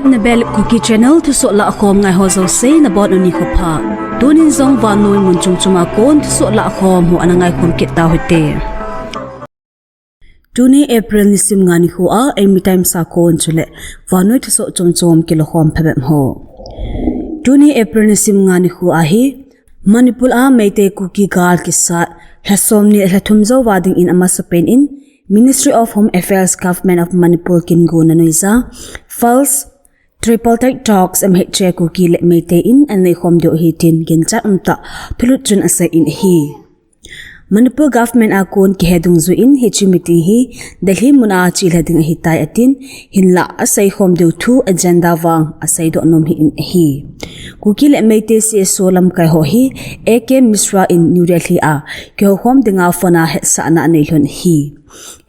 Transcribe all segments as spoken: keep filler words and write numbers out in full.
Nabel Kuki Channel thusoh lahkhom ngai ho jouse nabonun nikho pha. Tunin jong vannoi mun chom chom a kon thusoh lahkhom ho ana ngaikhom kit tauhite. Tuni April nisim nga nikho a Eimi Times a kon chule vannoi thusoh chom chom kilakhom phabep ho. Tuni April nisim nga nikho a hi Manipur a Meitei Kuki gal kisat lha somni lha thum jouva dingin amasapen in Ministry of Home Affairs, Government of Manipur kingona noija First Tripartite Talks M H A Kuki le Meitei in aneikhom diu ahi tin ginchat umtah thulut chun aseiyin ahi. Manipur government a kon kihe dungjuiyin hiche meeting hi Delhi muna chelha ding ahitai atin, hinlah aseikhom diu thu agenda vang aseidoh nom hih in ahi. Kuki le Meitei C S O lamkai ho hi A K Mishra in New Delhi a kihoukhom dinga phone a hetsahna anei lhon ahi.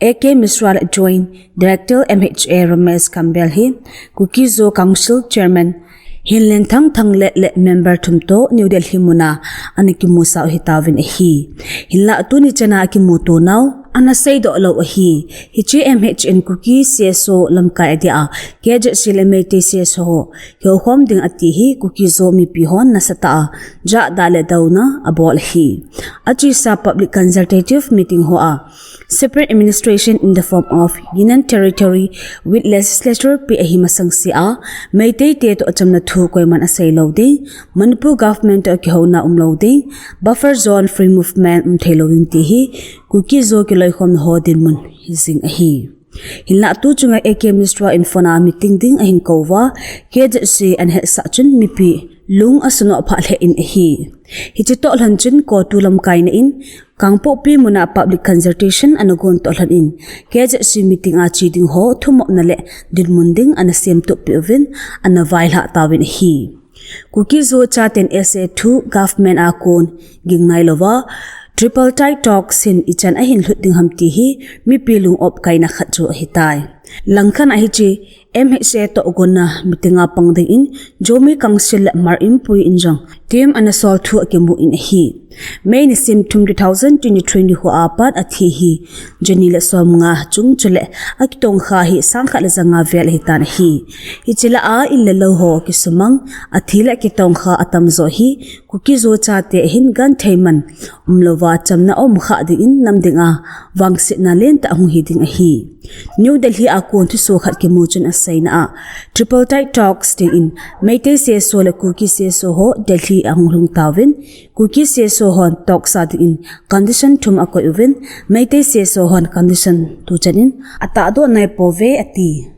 A K Mishra le Joint Director M H A Ramesh Kambel hi Kuki Zo Council Chairman Hinlenthang Thanglet le member thum toh New Delhi muna ana kimusah u ahitauvin ahi. Hinlah tuni chana akimuto nau ana seidoh lou ahi. Hiche M H A in Kuki C S O lamkai adia K Z C le Meitei C S O ho kihoukhom ding ati hi Kuki Zo mipi hon nasatah a jahda le douna abol ahi. Achesa public consultative meeting hoa Separate administration in the form of Union Territory with legislature pe ahi masangsea Meitei te toh achamna thu koiman asei lou ding, Manipur government toh kihouna um lou ding, buffer zone, free movement um thei lou ding ti hi Kuki Zo kiloikhomna ho dinmun hijing ahi. Hinlah tu chunga A K Mishra in phone a meeting ding ahin kouva, K Z C ana hetsah chun mipi lung asunoh phah lheh in ahi. Hiche toh lhon chun CoTU lamkaina in Kangpokpi muna public consultation ana gon toh lhon in, K Z C meeting a che ding ho thumopna le dinmun ding ana semtup peh uvin ana vailhah tauvin ahi. Kuki Zo chaten S A thu government a kon ging nailouva, Tripartite Talks hin ichan ahin lhut ding ham ti hi mipi lung opkaina khat chu ahitai. Langkhat a hiche M H A toh gonna meeting a pang dingin Zomi Council le Hmar Inpui in jong team ana sol thu akimun ahi. May nisim thum two thousand twenty-three nikho a pat athi hi jani le somnga chung chule akitongkha hi sangkhat le janga vel ahitan ahi. Hiche lah a in le lou ho kisumang, athi le akitongkha atamjo hi Kuki Zo chate hin genthei man umlouva chamna aumkha dingin nam dinga vangsetna lentah ahung hi ding ahi. New Delhi a kon thusoh khat kimu chun aseina a, Tripartite Talks dingin Meitei C S O le Kuki C S O ho Delhi ahung lhung tauvin, Kuki C S O hon talks a dingin condition thum akoi uvin, Meitei C S O hon condition tuchan in atahdoh naipouve ati.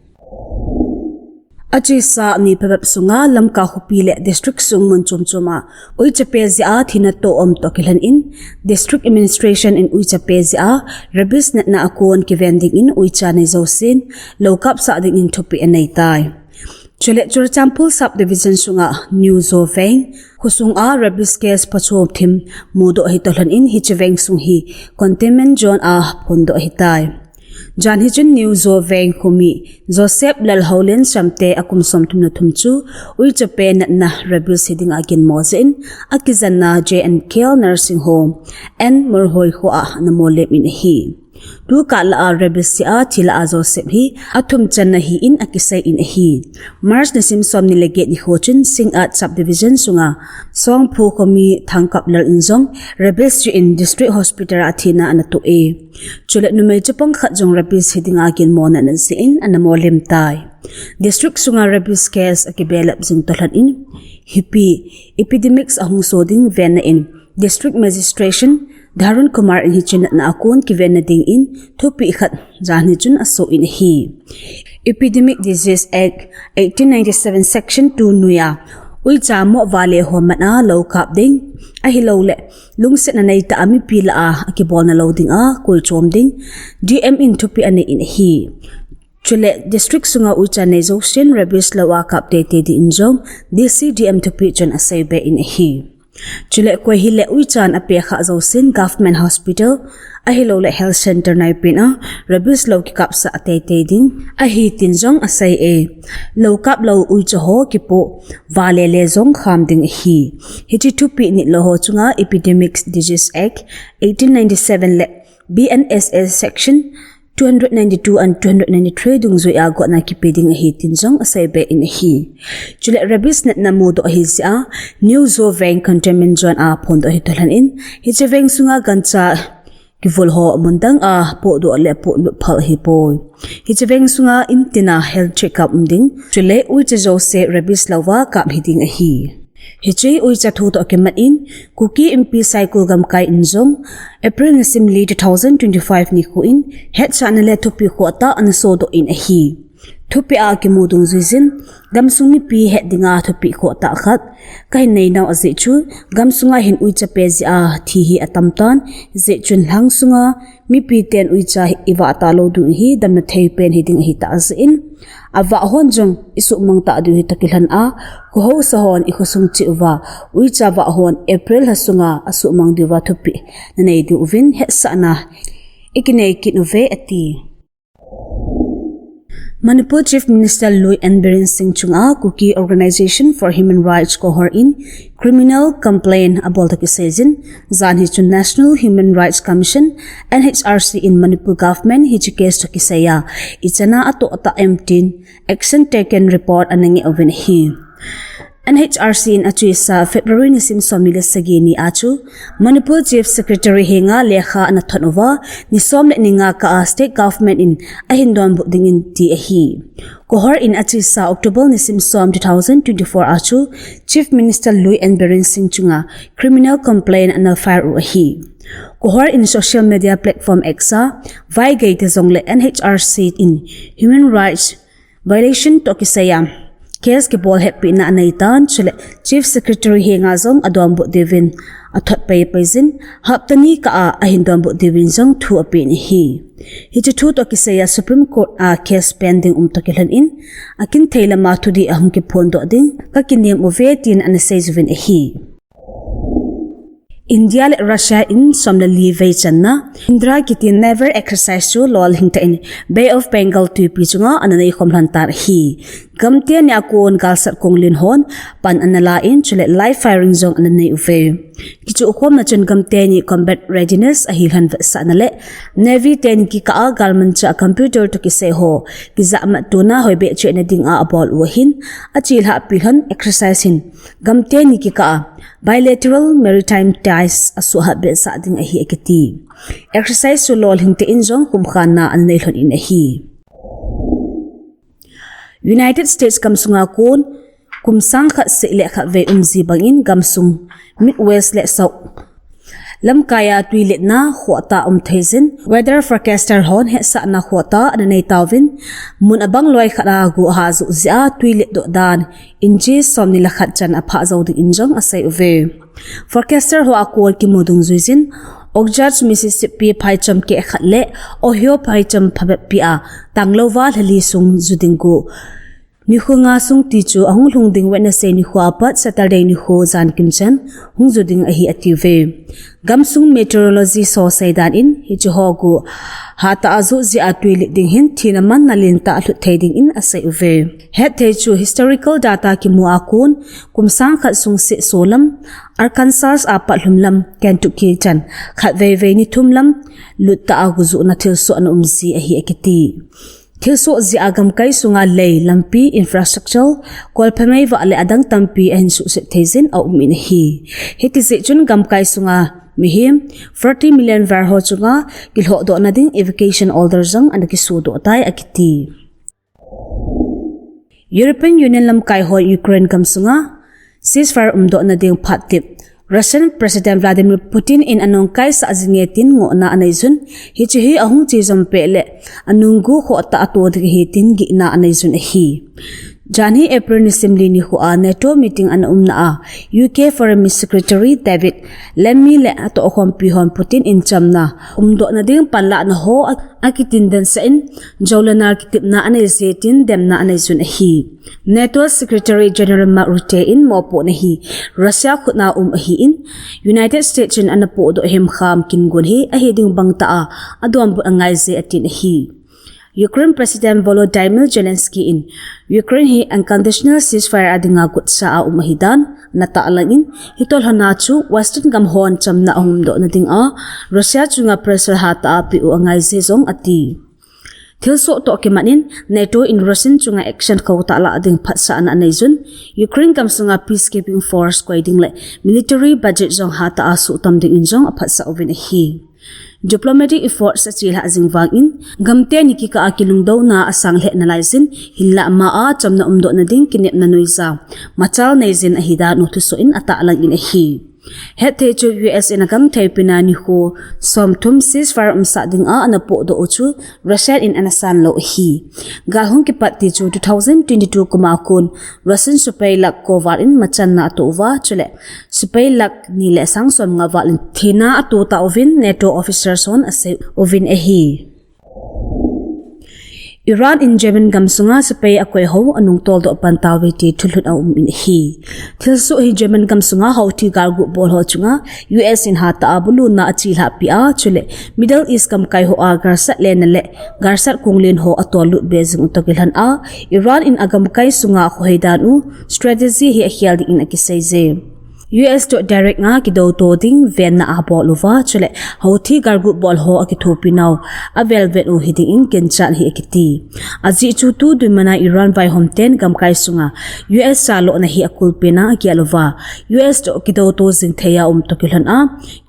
Achesa ni phabep sunga Lamka khopi le district sung mun chom chom a uicha pe jeh a thina toh um toh kilhon in, district administration in uicha pe jeh a rabies natna a kon kiven dingin uicha nei jousen lou kapsah dingin thupeh aneitai. Chule Churachandpur subdivision sunga New Zo veng khosung a rabies case pachom thim mudoh hitoh lhon in hiche veng sung hi containment zone a phondoh ahitai. Jan hi chun New Zo veng khomi Joseph Lalhoulen Samte akum somthum le thum chu uicha pe natna rabies hi dinga ginmo jeh in akijenna J N K L Nursing Home and Morhoi kho a ana molem in ahi. Tukah lah a rabies jeh a thi lah a Joseph hi athum channa hi in akisei in ahi. March nisim somni le get nikho chun Singngat subdivision sunga Songphu khomi Thangkaplal in jong rabies jeh in district hospital a thina ana toh e. Chule numei chapang khat jong rabies hi dinga ginmo natna jeh in ana molem tai. District sunga rabies case akibelap jing toh lhon in, hipi epidemics ahung so ding venna in District Magistrate Dharun Kumar in hiche natna a kon kivenna dingin thupeh khat jan hi chun asoh in ahi. Epidemic Disease Act eighteen ninety-seven Section two noiya uicha mo vale ho man a lou kap ding, ahilouleh lungsetna neitah a mipi lah a akibolna lou dinga koi chom ding D M in thupeh anei in ahi. Chule district sunga uicha nei jousen rabies lou a kap teitei dingin jong D C D M thupeh chun asei be in ahi. Chule koi hileh uichan apekhah jousen government hospital ahilouleh health centre naipen a rabies lou kikapsah teitei ding ahi tin jong asei e. Lou kap lou uicha ho kipoh vale le jong kham ding ahi. Hiche thupeh nitlou ho chunga Epidemic Disease Act eighteen ninety-seven le B N S S Section two hundred ninety-two and two hundred ninety-three dungjuia gotna kipe ding ahi tin jong asei be in ahi. Chule rabies natna mudoh ahi jeh a New Zoveng Containment Zone a phondoh ahi toh lhon in, hiche veng sunga gancha kivul ho mun dang a pohdoh le pohlut phal ahipoi. Hiche veng sunga in tina health check up um ding, chule uicha jouse rabies louva kap hiding ahi. Hiche uicha thu toh kimat in, Kuki Inpi Saikul gamkai in jong April nisim li two thousand twenty-five nikho in hetsahna le thupeh khohtah ana sodoh in ahi. Thupeh a kimu dungjuijin, gamsung mipi het dinga thupeh khohtah khat kahin neinau ajeh chu, gamsunga hin uicha pe jeh a thi hi atam tan, hijeh chun lhang sunga mipi ten uicha ivah talou diu hi damna thei pen hiding ahitah jeh in, avah hon jong isuhmang tah diu hi toh kilhon a, khohaosa hon ikhosung cheh uva uicha vah hon April lha sunga asuhmang diuva thupeh nanei diuvin hetsahna ikinei kit uve ati. Manipur Chief Minister lui N Biren Singh chunga Kuki Organisation for Human Rights KOHUR in criminal complaint abol toh kiseijin, jan hi chun National Human Rights Commission, N H R C in Manipur government hiche case toh kiseiya ichan a atoh tah em tin action taken report ana ngeh uvin ahi. N H R C in achuisa February nisim somni le sagi nia chu Manipur Chief Secretary henga lekha ana thot uva, ni som le ni nga kah a state government in ahin donbut dingin ti ahi. KOHUR in achuisa October nisim som two thousand twenty-four a chu Chief Minister lui N Biren Singh chunga criminal complaint ana file u ahi. KOHUR in social media platform X a vaigei te jongle N H R C in human rights violation toh kiseiya case kibol hetpehna anei tan, chule Chief Secretary henga jong adonbut diuvin athot paipai jin, hapta ni kah a ahin donbut diuvin jong thu apen ahi. Hiche thu toh kiseiya Supreme Court a case pending um toh kilhon in, akinthei lama thudih ahung kiphondoh ding kakinem uve tin ana seijuvin ahi. India le Russia in som le li vei channa Indra kiti naval exercise chu lolhing tah in Bay of Bengal twipi chunga ana neikhom lhon tan ahi. Gamteni a kon galsat kong lin hon pan ana la in, chule live firing jong ana nei uve. Kichuh khomna chun gamteni combat readiness ahi lhon vetsahna le Navy teni kikah a galmanchah computer toh kisei ho kijahmat tona hoibeh chehna dinga abol u ahin, achelhahpi lhon exercise hin gamteni kikah a bilateral maritime ties asuhhat behsah ding ahi akiti. Exercise chu lolhing tah in jong kumkhanna ana nei lhon in ahi. United States gamsunga kon kum sang khat seh le khatvei umji bangin gamsung Midwest le South lamkaiya twiletna khohtah um theijin, weather forecaster hon hetsahna khohtah ana nei tauvin, mun abang loi khat a guh aha joh jeh a twilet doh dan inch somni le khat chan aphah jou dingin jong asei uve. Forecaster ho a kon kimu dungjuijin, Ozark Mississippi phaicham keh khat le Ohio phaicham phabep pi a tanglouva lhali sung ju ding guh nikho nga sung ti chu ahung lhung ding Wednesday nikho apat Saturday nikho jan kimchan hung ju ding ahi atiuve. Gamsung meteorology ho seidan in hiche ho guh hatah a joh jeh a twilet ding hin thina manna lentah lhut thei dingin asei uve. Hetthei chu historical data kimu a kon kum sang khat sung seh solam Arkansas a pat lhum lam Kentucky chan khatvei vei ni thum lam luttah a guh johna thilsoh ana umji ahi akiti. Thilsoh jeh a gamkai sunga lei, lampi, infrastructure kolphamei vah le adang tampi ahin suhset theijin aum in ahi. Hiti jeh chun gamkai sunga mihem forty million val ho chunga kilhohdohna ding evacuation order jong ana kisodoh tai akiti. European Union lamkai hon Ukraine gamsunga ceasefire umdohna ding phat tep Russian President Vladimir Putin in anungkaisah jinge tin ngohna aneijun, hiche hi ahung chejom peh le anunggu khohtah ato ding ahi tin gihna aneijun ahi. Jan hi April nisim li nikho a NATO meeting ana umna a U K Foreign Secretary David Lammy le atohkhompi hon Putin in chamna umdohna ding panlahna ho akitinden sah in, jou le nal kitepna aneije tin demna aneijun ahi. NATO Secretary General Mark Rutte in mopohna hi Russia khutna um ahin, United States in ana pohdoh hemkham kingon hi ahi ding bangtah a adonbut angaije atin ahi. Ukraine President Volodymyr Zelensky in Ukraine hi unconditional ceasefire a dinga gotsa a um ahidan ana tahlang in, hitoh lhona chu Western gam hon chamna ahung umdohna dinga Russia chunga pressure hatah a peh u angaije jong ati. Thilsoh toh kimat in NATO in Russian chunga action khotah lah ding phatsahna anei jun, Ukraine gamsunga peacekeeping force koi ding le military budget jong hatah a suhtam ding in jong aphatsah uvin ahi. Diplomatic efforts achelhah jing vangin, gamteni kikah a kilungdouna asang lheh nalai jin, hinlah ama a chamna umdoh nading kinepna noija machal nei jin ahi dan u thusoh in atahlang in ahi. Hetthei chu U S in agam theipina nikho somthum ceasefire umsah dinga ana pohdoh u chu Russia in ana san lou ahi. Gal hung kipat ti chu two thousand twenty-two kuma kon Russian sepai lakh ko val in machanna atoh uva, chule sepai lakh ni le sang somnga val in thina ato tauvin NATO officers hon asei uvin ahi. Iran in Yemen gamsunga sepai akoi ho anung toldoh pan tauve ti thulhut aum in ahi. Thilsoh hi Yemen gamsunga Houthi galguh bol ho chunga U S in hatah a buluna achelhah pi a, chule Middle East gamkai ho a galsat lenna le galsat konglen ho atollut be jing u toh kilhon a, Iran in agamkai sunga khohei dan u strategy hi akhel ding in akiseije. U S toh direct nga kidouto ding venna abol uva, chule Houthi galguh bol ho akithopinau avelvet u hiding in ginchat hi akiti. Ajeh chu tu dinmun a Iran vaihom ten gamkai sunga U S chalona hi akulpina agel uva, U S toh kidouto jing thei a um toh kilhon a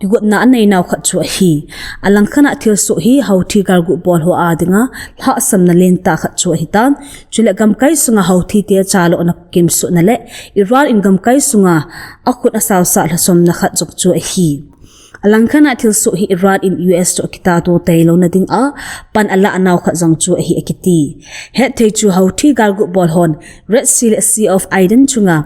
kigotna aneinau khat chu ahi. Alangkhat a thilsoh hi Houthi galguh bol ho a dinga lhahsamna lentah khat chu ahitan, chule gamkai sunga Houthi te chalona kimsutna le Iran in gamkai sunga akhut asausah lhasomna khat jong chu ahi. Alangkhat a thilsoh hi Iran in U S toh kitato teilouna dinga pan alahnau khat jong chu ahi akiti. Hetthei chu Houthi galguh bol hon Red Sea le Sea of Aden chunga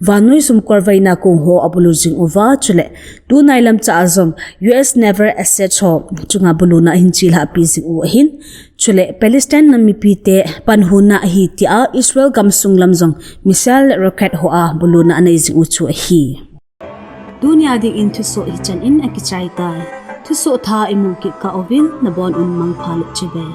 vannoi sumkolveina kong ho abulu jing uva, chule tunai lamcha a jong U S naval assets ho chunga buluna ahin chelhah pi jing u ahin, chule Palestine nam mipite panhuna ahi tia Israel gamsung lam jong missile le rocket ho a buluna anei jing u chu ahi. Tunia dingin thusoh hichan in akichai tai. Thusoh thah imu kit kah uvin nabon un mangpha le chibai.